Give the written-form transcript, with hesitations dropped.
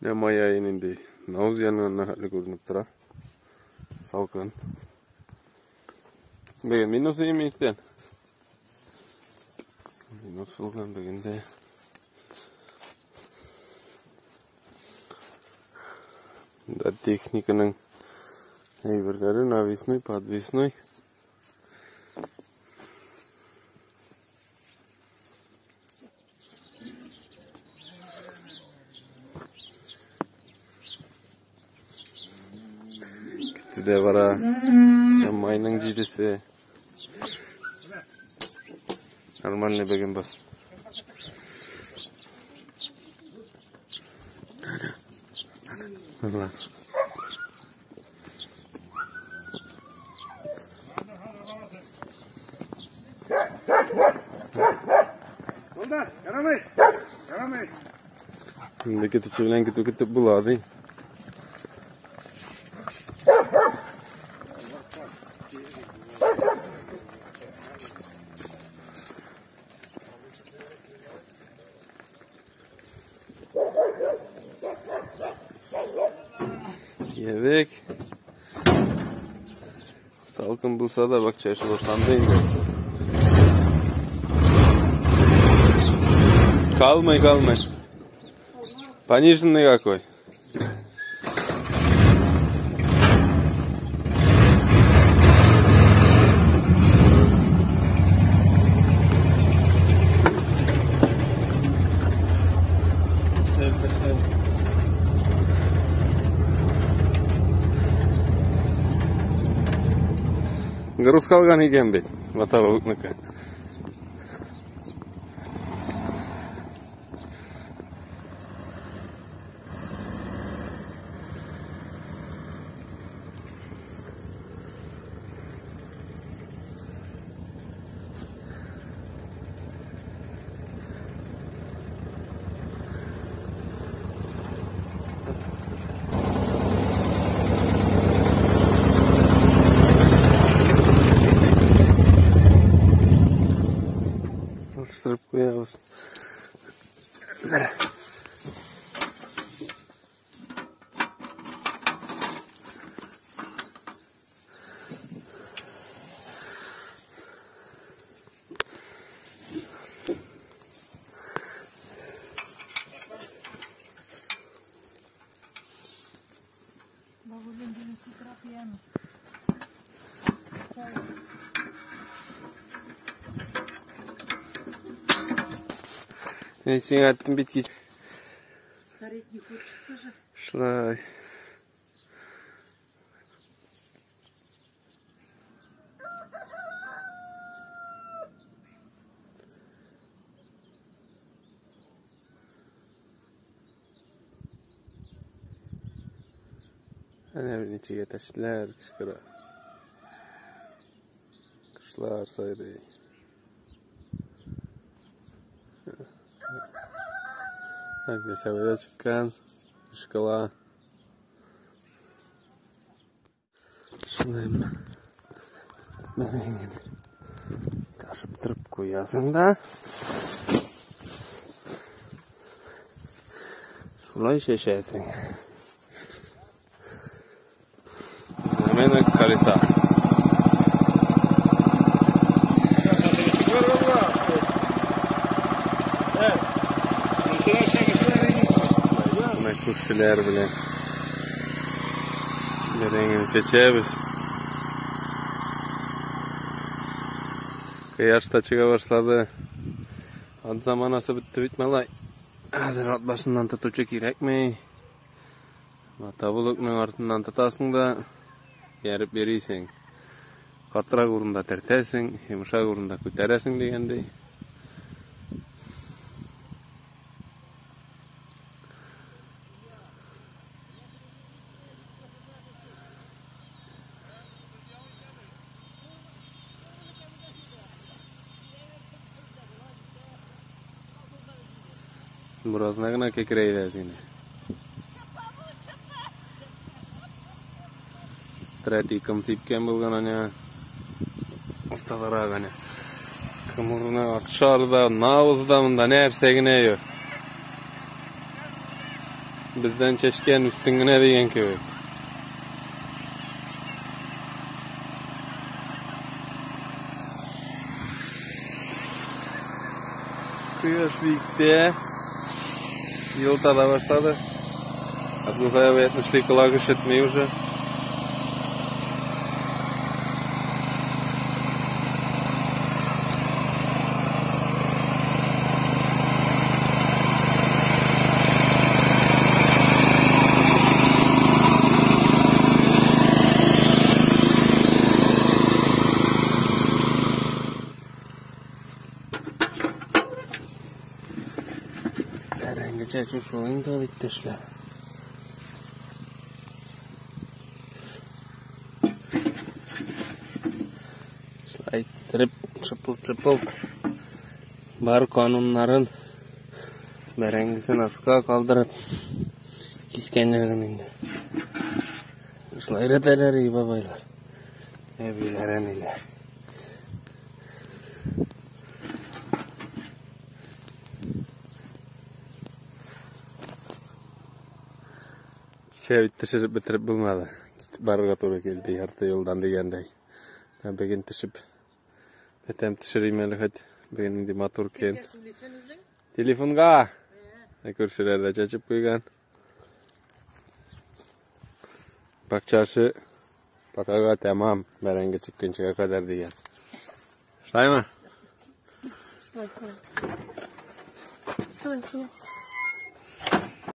Менә май ае нинди. Науз яныннан хәтле күренеп тора. Салкын. Бүген минус име иртән? Минус булган бүген дә. Да техниканың әйберләре навесной, подвесной. Көтү дә бара. Майның җидесе. Нормальный бүген бас. Ладно. Ярамый! Ярамый! Инде көтүче белән көтү көтеп була, ди. Ебек. Салкын булса да бакча эше башланды инде. Калмый, калмый. Пониженный какой. Груз калган икән бит, мотоблокныкы. Алыштырып куябыз. Бабулин бүген с утра пьяный. Мин сиңа әйттем бит кич. Стареть не хочется же. Шулай. Әнә ничек әтәчләр кычкыра. Кошлар сайрый. Так, сәүдә чыккан. Шкала. Шулай менә. Бәрәңгене ташып торып куясың да. Шулай чәчәсең. Замена колеса. Менә күршеләр белән бәрәңгене чәчәбез. Кояш та чыга башлады. Ат заманасы бетте бит, малай. Хәзер ат башыннан тотучы кирәкми. Мотоблокның артыннан тотасың да ияреп йөрисең. Катырак урында тертәсең, йомшак урында күтәрәсең дигәндәй. Буразна гына кекерәйде әз генә. Третий кым сипкән булган әнә. Урталарак әнә. Кымырны акшар да, навыз да монда нәрсә генә юк. Бездән чәчкән үссен генә дигән кебек. Кояш биектә. Елта да башлады. Абдулхай абый әйтмешли, колак ишетми уже. Бәрәңге чәчү шул инде ул, иптәшләр. Шулай иттереп, чыпылт-чыпылт бар кануннарын бәрәңгесен аска калдырып кискәннәрен инде. Шулай өйрәтәләр и бабайлар, әбиләр, әниләр. Кичә бит төшереп бетереп булмады. Китеп барырга туры килде ярты юлдан дигәндәй. Ә бүген төшеп бетәм төшерим әле хоть. Бүген нинди матур көн. Телефонга. Ә күршеләр дә чәчеп куйган. Бакчасы покага тәмам, бәрәңге чыкканчыга кадәр дигән. Шулаймы? Шулай, шулай.